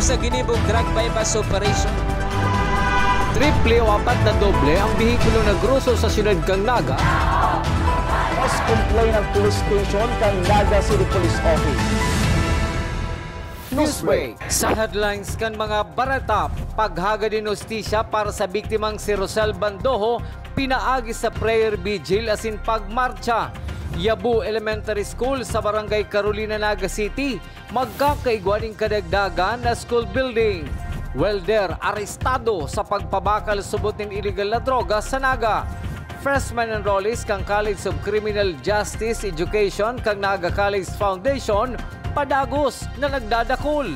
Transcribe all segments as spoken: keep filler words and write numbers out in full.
Sa ginibong drug buy-bust operation. Triple o apat na doble ang behikulo na groso sa siyudad kan Naga. Mas complain ang police station kan Naga City Police Office. Newsbreak. Sa headlines kan mga bareta, paghagad nin hustisya para sa biktimang si Rosel Bandoho, pinaagi sa prayer vigil asin pagmarcha. Yabo Elementary School sa Barangay Carolina, Naga City, magkakaigwa nin kadagdagan na school building. Welder arestado sa pagpabakal subot nin iligal na droga sa Naga. Freshman enrollees kan College of Criminal Justice Education kan Naga College Foundation padagos na nagdadakul.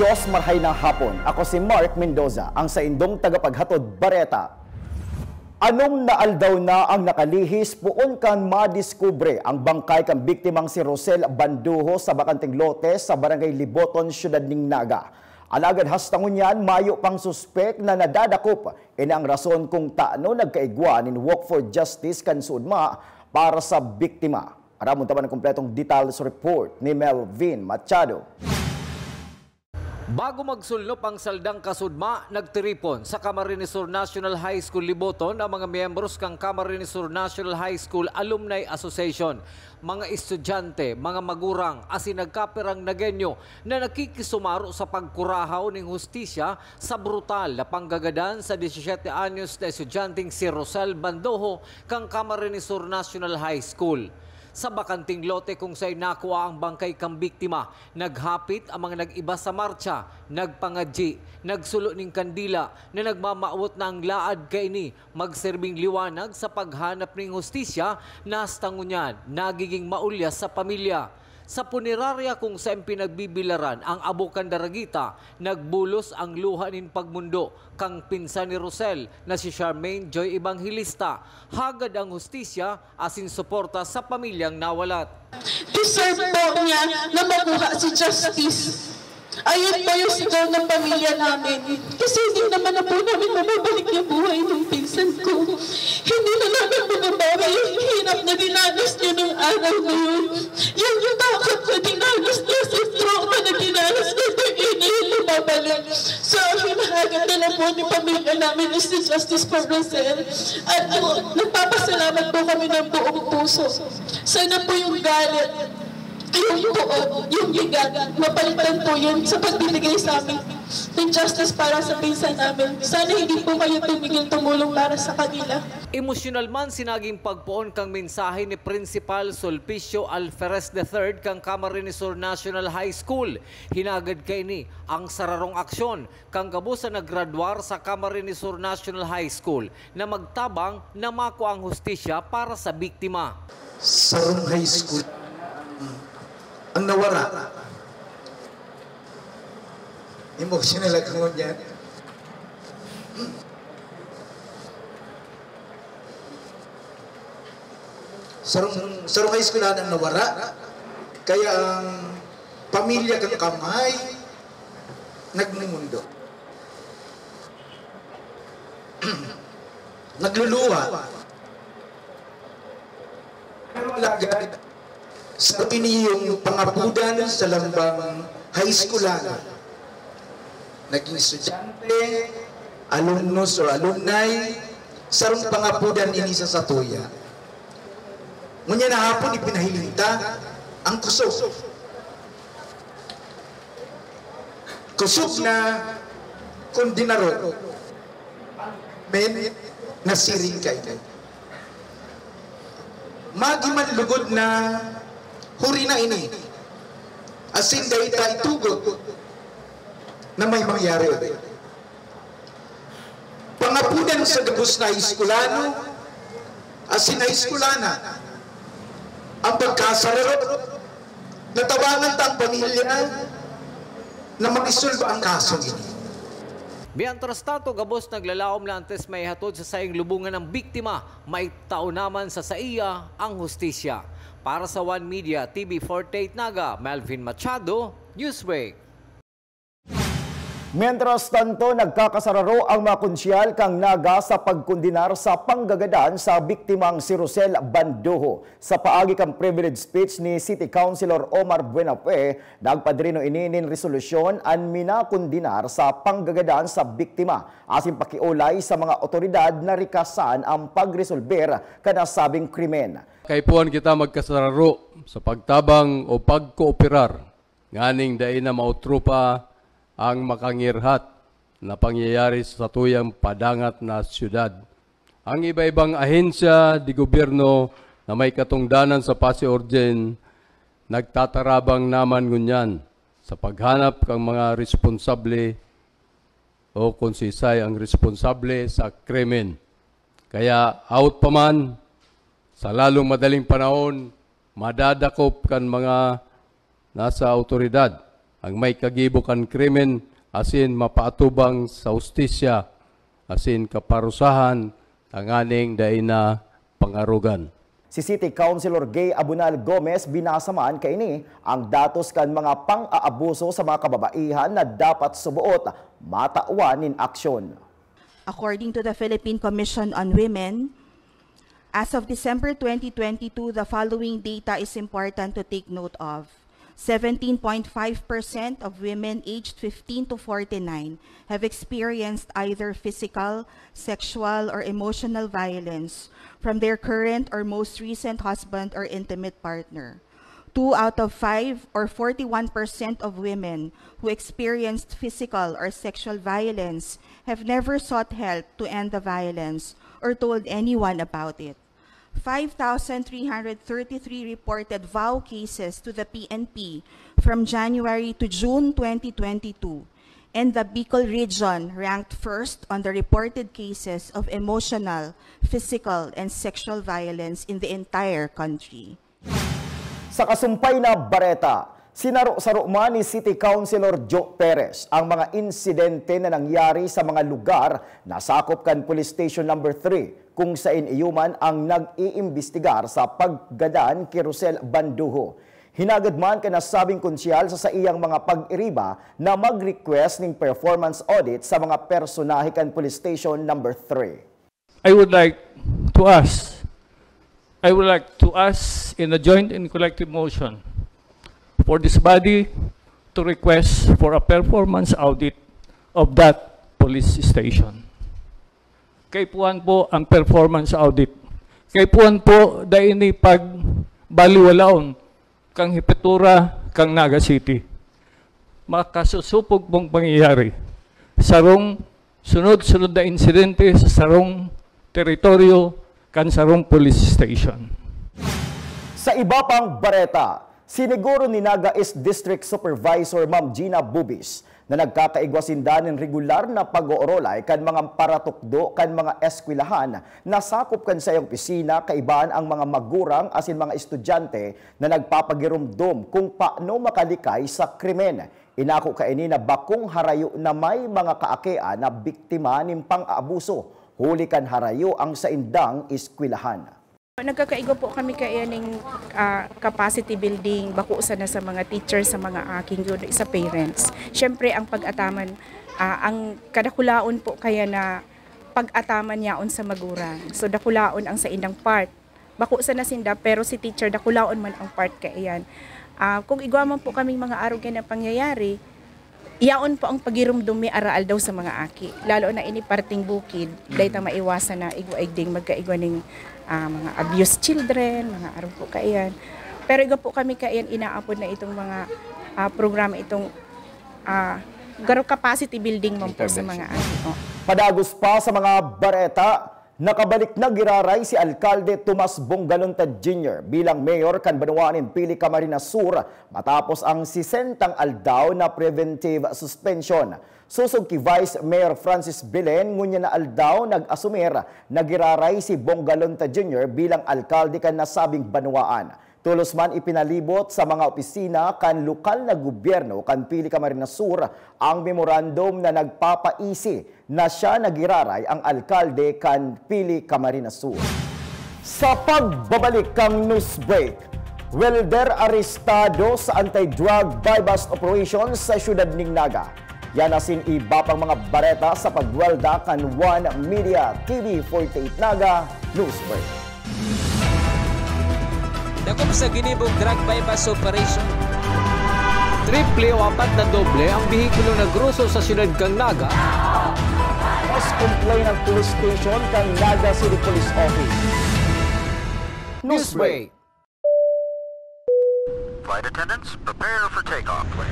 Diyos, marhay na hapon. Ako si Mark Mendoza, ang saindong tagapaghatod bareta. Anom na aldaw na ang nakalihis poon kan madiskubre ang bangkay kan biktimang si Rosel Banduho sa bakanteng lote sa Barangay Liboton, siyudad nin Naga. Alagad hasta ngunyan, mayo pang suspek na nadadakop. Ini ang rason kung tano nagkaigwa nin Walk for Justice kan SOJMA para sa biktima. Aramon ta man ang kompletong detalye sa report ni Melvin Machado. Bago magsulnop ang saldang ka-SOJMA, nagtiripon sa Camarines Sur National High School, Liboton, ang mga miyembros kan Camarines Sur National High School Alumni Association, mga estudyante, mga magurang, asin nagkapirang Nagueño na nakikisumaro sa pagkurahaw nin hustisya sa brutal na panggagadan sa disisiyete anyos na estudyanteng si Rosel Bandoho kan Camarines Sur National High School. Sa bakanteng lote kung saen nakua ang bangkay kan biktima, naghapit ang mga nag-iba sa martsa, nagpangadyi, nagsulo nin kandila na nagmamawot na ang laad kaini magserbing liwanag sa paghanap nin hustisya na hasta ngunyan nagiging maulyas sa pamilya. Sa punerarya kung saen pinagbibilaran ang abo kan daragita, nagbulos ang luha nin pagmondo kan pinsan ni Rosel na si Charmaine Joy Evangelista. Hagad ang hustisya asin suporta sa pamilyang nawalat. Deserve po niya na makuha si justice. Ayun po yung sigaw ng pamilya namin. Kasi hindi naman na po namin mababalik yung buhay ng pinsan ko. Hindi na namin mababawi yung hirap na dinanas niya nung araw na yun. Yan yung takot na dinanas niya, sa trauma na dinanas niya, pag hindi yun lumabalik. So, ang hinahanap na lang po ni pamilya namin is the justice for Rosel. At po, nagpapasalamat po kami ng buong puso. Sana po yung galit, yung buot, yung bigat, mapalitan po yun sa pagbibigay sa amin ng justice para sa pinsan namin. Sana hindi po kayo tumigil tumulong para sa kanila. Emosyonal man si naging pagpoon kan mensahe ni Principal Sulpicio Alferez the third kan Camarines Sur National High School. Hinagad kaini ang sararong aksyon kan gabos na nagradwar sa Camarines Sur National High School na magtabang na makua ang hustisya para sa biktima. Sarong high school ang nawara. Emotional ako ngunyan. Sarong, sarong high school ang nawara. Kaya ang pamilya kan Kamay nagmumundo. Nagluluha. Pero alagad, sa piniyong pangapudan sa lambang high school na naging estudyante, alumnus o alumni, sarong pangapudan ini sa satuya. Ngunyan na hapon, ipinahiling ta ang kusog. Kusog na kondinaro. Men, nasiring kaini. Magi man lugod na huri na ini, asin dai ta itugot na may mangyari ulit. Pangapudan sa gabos na eskwelano asin eskwelana ang pagkasararo. Natabangan ta ang pamilya na maisolba ang kasong ini. Mientras tanto, gabos naglalaom na antes maihatod sa saiyang lubongan ang biktima, maitao naman sa saiya ang hustisya. Para sa One Media, T V forty-eight Naga, Melvin Machado, Newsbreak. Mientras tanto, nagkakasararo ang mga konsyal kan Naga sa pagkondenar sa panggagadan sa biktimang si Rosel Banduho. Sa paagi kan privilege speech ni City Councilor Omar Buenafue, nagpadrino ini nin resolusyon an minakondenar sa panggagadan sa biktima asin pakiolay sa mga otoridad na rikasan ang pagresolber kan nasabing krimen. Kaipuhan kita magkasararo sa pagtabang o pagkooperar nganing dai na mautro pa ang makangirhat na pangyayari sa satuyang padangat na syudad. Ang iba-ibang ahensya de gobyerno na may katungdanan sa Pasi Orden nagtatarabang naman ngunyan sa paghanap kan mga responsable o kung sisay ang responsable sa krimen. Kaya awot pa man, sa lalong madaling panahon, madadakop kan mga nasa awtoridad ang may kagibo kan krimen asin mapaatubang sa hustisya asin kaparusahan tanganing dai na pangarogan. Si City Councilor Gay Abunal Gomez binasa man kaini ang datos kan mga pang-aabuso sa mga kababaihan na dapat suboot matawan nin aksyon. According to the Philippine Commission on Women, as of December twenty twenty-two, the following data is important to take note of. Seventeen point five percent of women aged fifteen to forty-nine have experienced either physical, sexual, or emotional violence from their current or most recent husband or intimate partner. Two out of five, or forty-one percent of women who experienced physical or sexual violence, have never sought help to end the violence or told anyone about it. Five thousand three hundred thirty-three reported V O W cases to the P N P from January to June twenty twenty-two, and the Bicol region ranked first on the reported cases of emotional, physical, and sexual violence in the entire country. Sa kasumpay na bareta, sinaro-saro man ni City Councilor Joe Perez ang mga insidente na nangyari sa mga lugar na sakop kan Police Station Number three, kung sain iyo man ang nag-iimbestigar sa paggadan ki Rosel Banduho. Hinagad man kan nasabing konsyal sa saiyang mga pag-iriba na mag-request ning performance audit sa mga personahe kan Police Station Number three. I would like to ask, I would like to ask in a joint and collective motion for this body to request for a performance audit of that police station. Kaipuhan po ang performance audit. Kaipuhan po dai ini pagbaliwalaon kang hepetura kang Naga City. Makasusupog pong pangyayari, sarong sunod-sunod na insidente sa sarong teritoryo kan sarong police station. Sa iba pang bareta, siniguro ni Naga East District Supervisor Ma'am Gina Bubis na nagkakaigwa sinda nin regular na pag-oorolay kan mga paratukdo kan mga eskwelahan na sakop kan saiyang opisina, kaiba an mga magurang asin mga estudyante na nagpapagiromdom kung paano makalikay sa krimen. Inako kaini na bakong harayo na may mga kaakian na biktima nin pang-aabuso huli kan harayo ang saindang eskwelahan. Nagkakaigwa po kami kaining ah, capacity building, bako sana sa mga teachers, sa mga aki, kundi sa parents. Siyempre, ang pag-ataman, ah, ang kadakulaon po kaya na pag-ataman yaon sa magurang. So, dakulaon ang saindang part. Bako sana sinda, pero si teacher, dakulaon man ang part kaiyan. Ah, kung igwa man po kaming mga arog na pangyayari, yaon po ang pagirumdom mi araaldaw sa mga aki. Lalo na ini parting bukid, dahil ta maiwasan na igwa-igding magkaigwa ning ah, mga abused children, mga arog po kaiyan. Pero igwa po kami kaiyan inaapod na itong mga ah, programa itong ah, garo capacity building man po sa mga aki. Oh. Padagos pa sa mga bareta, nakabalik na giraray si Alkalde Tomas Bongalonta Junior bilang mayor kan banwaan nin Pili, Camarines Sur matapos ang sesentang aldaw na preventive suspension. Sosog ki Vice Mayor Francis Belen, ngunyan na aldaw nag-asumir na giraray si Bongalonta Junior bilang alkalde kan nasabing banwaan. Tolos man ipinalibot sa mga opisina kan lokal na gobyerno kan Pili, Camarines Sur ang memorandum na nagpapaisi na siya na giraray ang alkalde kan Pili, Camarines Sur. Sa pagbabalik kan news break, welder arestado sa anti-drug buy-bust operation sa siyudad nin Naga. Yan asin iba pang mga bareta sa pagwelda kan One Media T V forty-eight Naga Newsbreak. Dakop sa ginibong drug buy-bust operation. Triple o apat na doble ang behikulo na groso sa siyudad kan Naga. Mas complain ang police station kan Naga City Police Office. Newsbreak. Flight attendants, prepare for takeoff, please.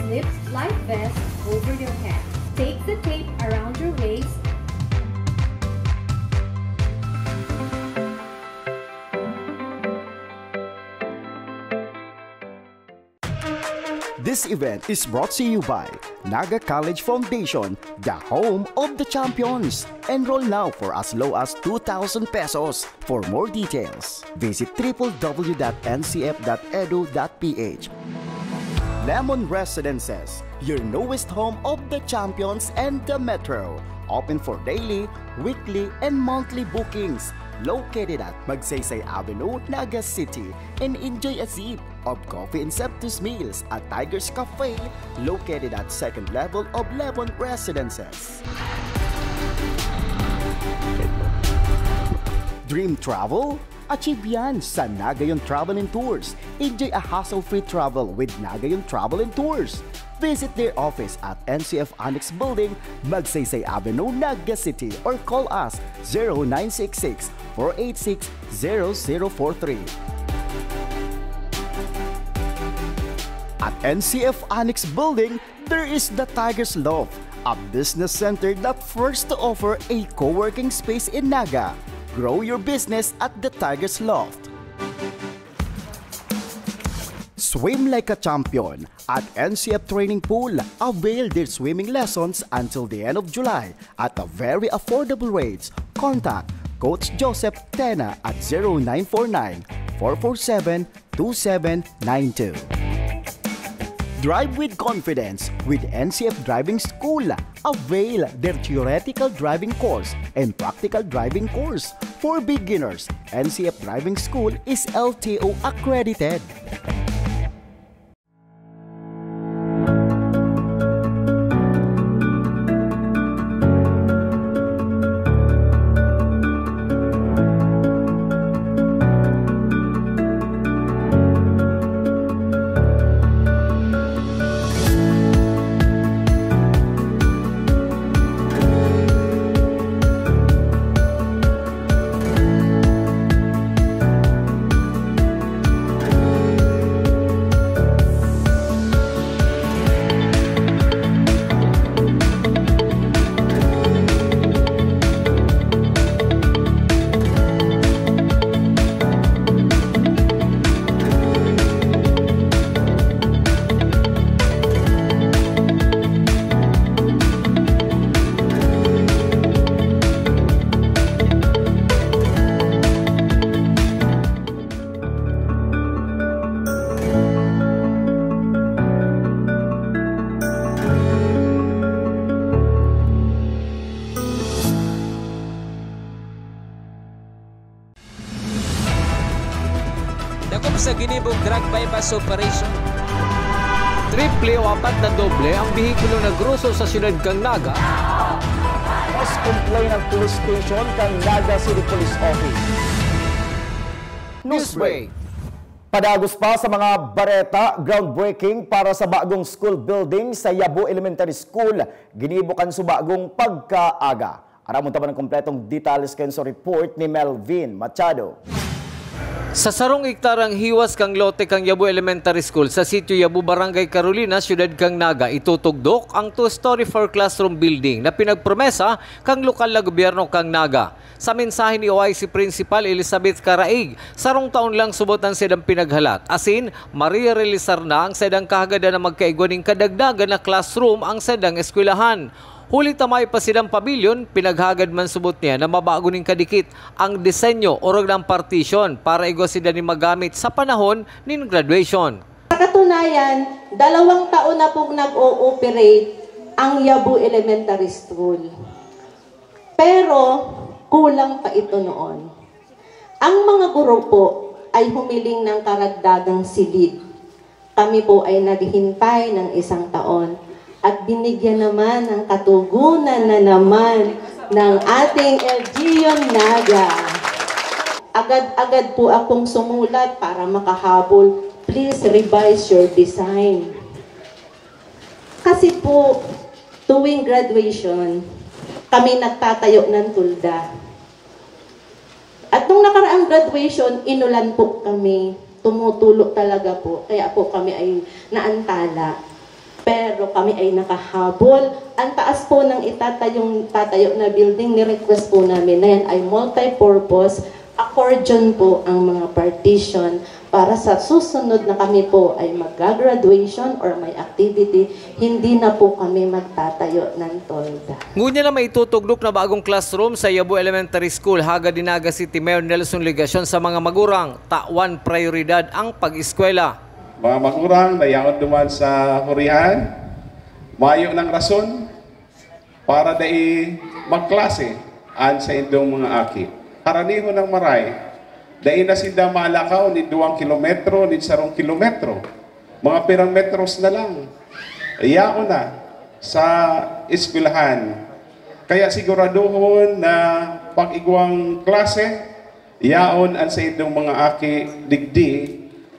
Slip life vest over your head. Take the tape around your waist. This event is brought to you by Naga College Foundation, the home of the champions. Enroll now for as low as two thousand pesos. For more details, visit triple W dot N C F dot edu dot P H. Lemon Residences, your newest home of the champions and the metro. Open for daily, weekly, and monthly bookings. Located at Magsaysay Avenue, Naga City, and enjoy a sip of coffee and sumptuous meals at Tiger's Cafe, located at second level of Lemon Residences. Dream travel? Achieve yan sa Nagayon Travel and Tours. Enjoy a hassle-free travel with Nagayon Travel and Tours. Visit their office at N C F Annex Building, Magsaysay Avenue, Naga City, or call us zero nine six six, four eight six, zero zero four three. At N C F Annex Building, there is the Tiger's Loft, a business center that first to offer a co-working space in Naga. Grow your business at the Tiger's Loft. Swim like a champion at N C F Training Pool. Avail their swimming lessons until the end of July at a very affordable rates. Contact Coach Joseph Tena at zero nine four nine, four four seven, two seven nine two. Drive with confidence with N C F Driving School. Avail their theoretical driving course and practical driving course. For beginners, N C F Driving School is L T O accredited. Dakop sa ginibong drug buy-bust operation. Triple o apat na doble ang behikulo na groso sa siyudad kan Naga. Mas complain ang police station kan Naga City Police Office. Newsbreak. Padagos pa sa mga bareta, groundbreaking para sa bagong school building sa Yabo Elementary School, ginibo kan subagong pagkaaga. Aramon ta man ang kompletong detalles kayon sa report ni Melvin Machado. Sa sarong ektarang hiwas kan lote kan Yabo Elementary School sa Sitio Yabo, Barangay Carolina, Siyudad kan Naga, itutugdok ang two-story four classroom building na pinagpromesa kan lokal na gobyerno kan Naga. Sa mensahe ni O I C Principal Elizabeth Caraig, sarong taon lang subot an saindang pinaghalat, asin marerealisar na an saindang kahagadan na magkaigwa nin kadagdagan na classroom an saindang eskwelahan. Huli ta mayo pa saindang pavilion, pinaghagad man subot niya na mabago nin kadikit an disenyo orog na an partition para igwa sinda nin magamit sa panahon nin graduation. Sa katunayan, dalawang taon na pong nag-o-operate ang Yabo Elementary School. Pero kulang pa ito noon. Ang mga guro po ay humiling ng karagdagang silid. Kami po ay naghintay ng isang taon at binigyan naman ng katugunan na naman ng ating L G U Naga. Agad-agad po akong sumulat para makahabol. Please revise your design. Kasi po, tuwing graduation, kami nagtatayo ng tulda. At nung nakaraang graduation, inulan po kami. Tumutulo talaga po. Kaya po kami ay naantala. Pero kami ay nakahabol. Ang taas po ng itatayong, tatayo na building, ni-request po namin na yan ay multi-purpose. Accordion po ang mga partition para sa susunod na kami po ay magga-graduation or may activity, hindi na po kami magtatayo ng tolda. Ngunyan na maitutugdok na bagong classroom sa Yabo Elementary School, hagad ni Naga City Mayor Nelson Legacion sa mga magurang, tawan prioridad ang pag-eskwela. Mga magurang na yaon duman sa hurihan, mayo ng rason para dai magklase an saindong mga aki. Karanihon ng maray, dai na sinda malakaw nin duwang kilometro, nin sarong kilometro. Mga pirang metros na lang. Yaon na sa eskwelahan. Kaya siguraduhon na pag-igwang klase, yaon an saindong mga aki digdi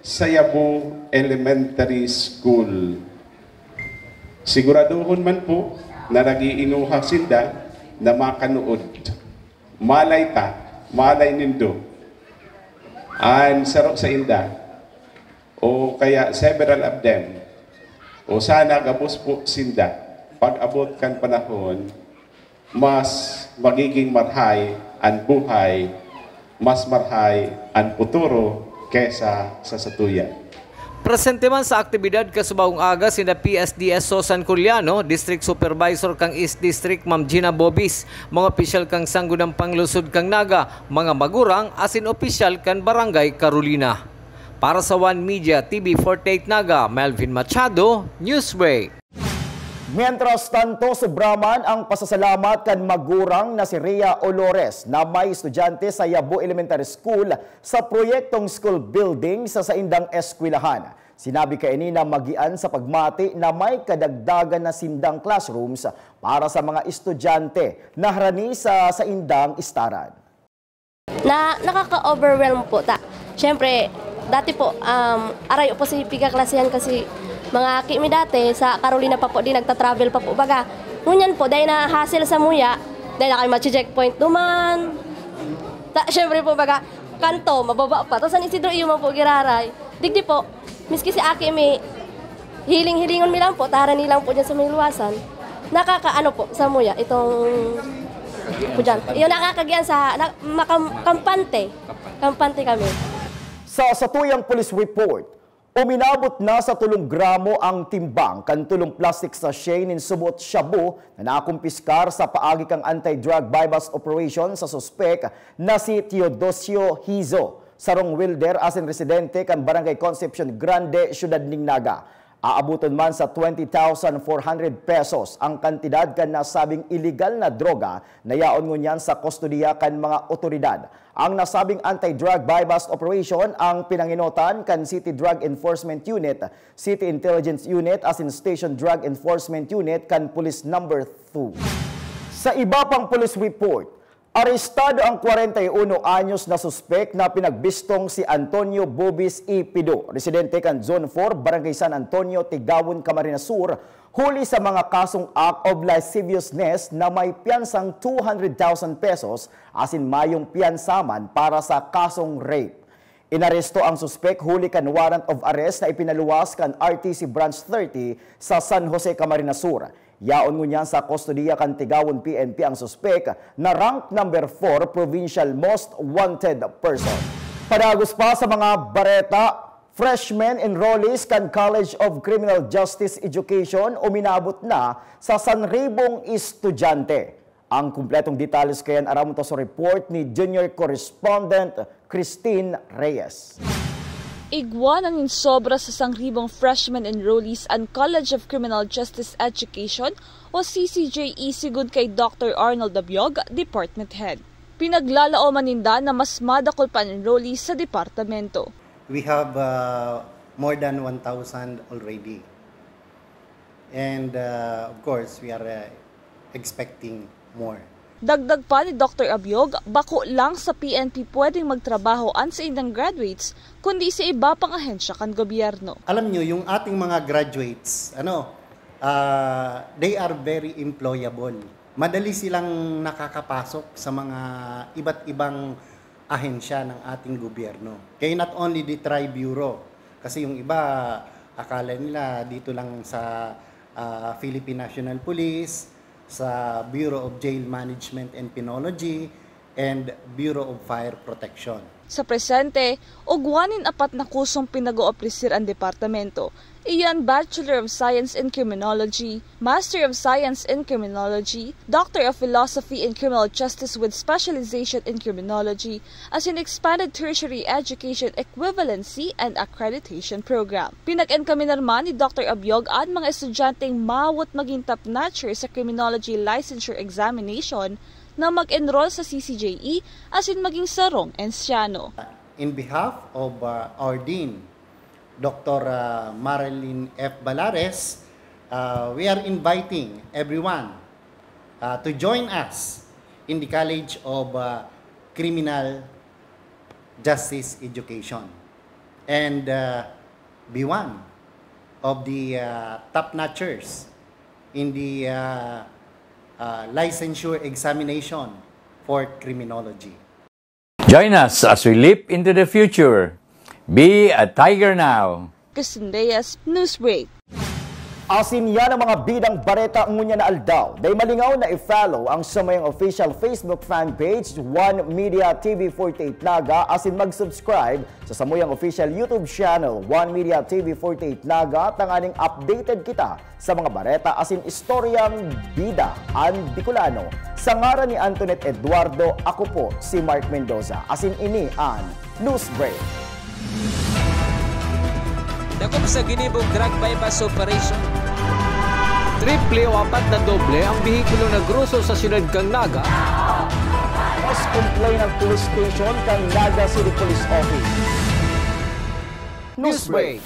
sa Yabo Elementary School. Siguraduhon man po na nag-iinguha sinda na makanuod. Malay ta, malay nindo, an saro sainda, o kaya several of them, o sana gabos po sinda, pag-abot kan panahon, mas magiging marhay an buhay, mas marhay an puturo kesa sa satuya. Presente man sa aktibidad kasubahong aga sina P S D S Susan Culiano, District Supervisor kan East District Ma'am Gina Bobis, mga opisyal kan Sangguniang Panglungsod kan Naga, mga magurang asin opisyal kan Barangay Carolina. Para sa One Media T V forty-eight Naga, Melvin Machado, Newsbreak. Mientras tanto, sobra man ang pasasalamat kan magurang na si Rhea Olores na may estudyante sa Yabo Elementary School sa proyektong school building sa saindang eskwelahan. Sinabi kaini na magian sa pagmati na may kadagdagan na sindang classrooms para sa mga estudyante na harani sa saindang istaran. Na, nakaka-overwhelm po ta. Siyempre, dati po, um, arayo po si pigkaklasihan kasi mga aki mi dati, sa Carolina pa po, di nagta-travel pa po, baga. Ngunyan po, dahil na hassle sa muya, dahil na kami mag-checkpoint duman. Ta, siyempre po, baga, kanto, mababa pa. Tapos, San Isidro, iyo man po, giraray. Digdi po, miski si aki mi, hiling-hilingon mi lang po, tara ni lang po dyan sa may luwasan. Nakakaano po, sa muya, itong, po dyan. Yung nakakagian sa, na, makam-, kampante. Kampante kami. Sa satuyang police report, uminabot na sa tolong gramo ang timbang kan tolong plastic sachet nin subot shabu na nakumpiskar sa paagi kan anti-drug buy-bust operation sa suspek na si Teodosio Hizo, sarong welder asin residente kan Barangay Concepcion Grande, Siyudad nin Naga. Aaboton man sa twenty thousand four hundred pesos ang kantidad kan nasabing iligal na droga na yaon ngunyan sa kustodiya kan mga otoridad. Ang nasabing anti-drug buy-bust operation ang pinangenotan kan City Drug Enforcement Unit, City Intelligence Unit asin Station Drug Enforcement Unit kan Police Number two. Sa iba pang police report, arestado ang kwarenta y uno anyos na suspek na pinagbistong si Antonio Bobis Ipido, residente kan Zone four, Barangay San Antonio, Tigawon, Camarines Sur, huli sa mga kasong act of lasciviousness na may piyansang two hundred thousand pesos asin mayong piyansa man para sa kasong rape. Inaresto ang suspek huli kan warrant of arrest na ipinaluwas kan R T C Branch thirty sa San Jose, Camarines Sur. Yaon ngunyan sa kustodiya kan Tigawon P N P ang suspek na rank number four provincial most wanted person. Padagos pa sa mga bareta, freshmen enrollees kan College of Criminal Justice Education uminabot na sa sanribong estudyante. Ang kumpletong detalles kayan aram ta sa report ni junior correspondent Christine Reyes. Igwa na nin sobra sa sangribong freshman enrollees an College of Criminal Justice Education o C C J E, sigon kay Doctor Arnold Abiog, department head. Pinaglalaoman ninda na mas madakul pa an enrollees sa departamento. We have uh, more than one thousand already. And uh, of course, we are uh, expecting more. Dagdag pa ni Doctor Abiog, bako lang sa P N P pwedeng magtrabaho an saindang graduates, kundi sa iba pang ahensya kan gobyerno. Alam nyo, yung ating mga graduates, ano, uh, they are very employable. Madali silang nakakapasok sa mga iba't ibang ahensya ng ating gobyerno. Kaya not only the Tri-Bureau, kasi yung iba, akala nila dito lang sa uh, Philippine National Police, sa Bureau of Jail Management and Penology, and Bureau of Fire Protection. Sa presente, igwa nin apat na kursong pinag-oopresir an departamento. Iyan Bachelor of Science in Criminology, Master of Science in Criminology, Doctor of Philosophy in Criminal Justice with specialization in criminology, asin Expanded Tertiary Education Equivalency and Accreditation Program. Pinag-enkaminar man ni Doctor Abiog an mga estudyanteng mawot maging top notcher sa Criminology Licensure Examination na mag-enroll sa C C J E asin maging sarong Ensiano. In behalf of uh, our Dean, Doctor uh, Marilyn F. Balares, uh, we are inviting everyone uh, to join us in the College of uh, Criminal Justice Education and uh, be one of the uh, top notchers in the uh, uh, licensure examination for criminology. Join us as we leap into the future. Be a Tiger Now! Kristen Reyes, Newsbreak. Asin yan ang mga bidang bareta ngunyan na aldaw. Dai malingaw na i-follow ang samuyang official Facebook fan page, One Media T V forty-eight Naga, asin mag-subscribe sa samuyang official YouTube channel, One Media T V forty-eight Naga, tanganing updated kita sa mga bareta asin istoryang bida an Bicolano. Sa ngaran ni Antoinette Eduardo, ako po si Mark Mendoza, asin ini an Newsbreak. Dakop sa ginibong drug buy-bust operation. Triple o apat na doble ang behikulo na groso sa siyudad kan Naga. Mas complain ang police station kan Naga City Police Office. Newsbreak.